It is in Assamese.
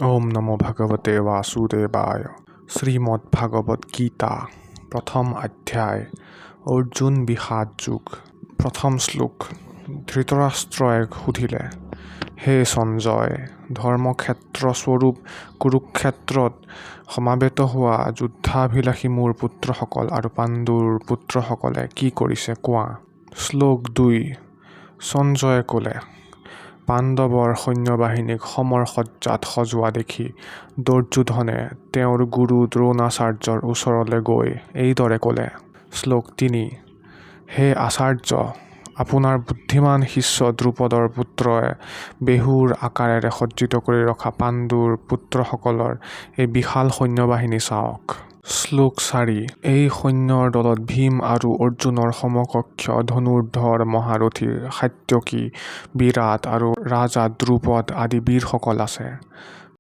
ওম নমো ভগৱতে বাসুদেৱায়। শ্ৰীমদ্ভাগৱত গীতা, প্ৰথম অধ্যায়, অৰ্জুন বিষাদ যোগ। প্ৰথম শ্লোক। ধৃতৰাষ্ট্ৰই সুধিলে, হে সঞ্জয়, ধৰ্মক্ষেত্ৰস্বৰূপ কুৰুক্ষেত্ৰত সমাবেত হোৱা যুদ্ধাভিলাষী মোৰ পুত্ৰসকল আৰু পাণ্ডুৰ পুত্ৰসকলে কি কৰিছে কোৱাঁ। শ্লোক 2। সঞ্জয়ে ক'লে, পাণ্ডৱৰ সৈন্যবাহিনীক সমৰ-সজ্জাত সজোৱা দেখি দুৰ্যোধনে তেওঁৰ গুৰু দ্ৰোণাচাৰ্যৰ ওচৰলৈ গৈ এইদৰে ক'লে। শ্লোক 3। হে আচাৰ্য, আপোনাৰ বুদ্ধিমান শিষ্য দ্ৰুপদৰ পুত্ৰই বেহুৰ আকাৰেৰে সজ্জিত কৰি ৰখা পাণ্ডুৰ পুত্ৰসকলৰ এই বিশাল সৈন্যবাহিনী চাওক। শ্লোক 4। এই সৈন্যৰ দলত ভীম আৰু অৰ্জুনৰ সমকক্ষ ধনুৰ্ধৰ মহাৰথী সাত্যকি, বিৰাট আৰু ৰাজা দ্ৰুপদ আদি বীৰসকল আছে।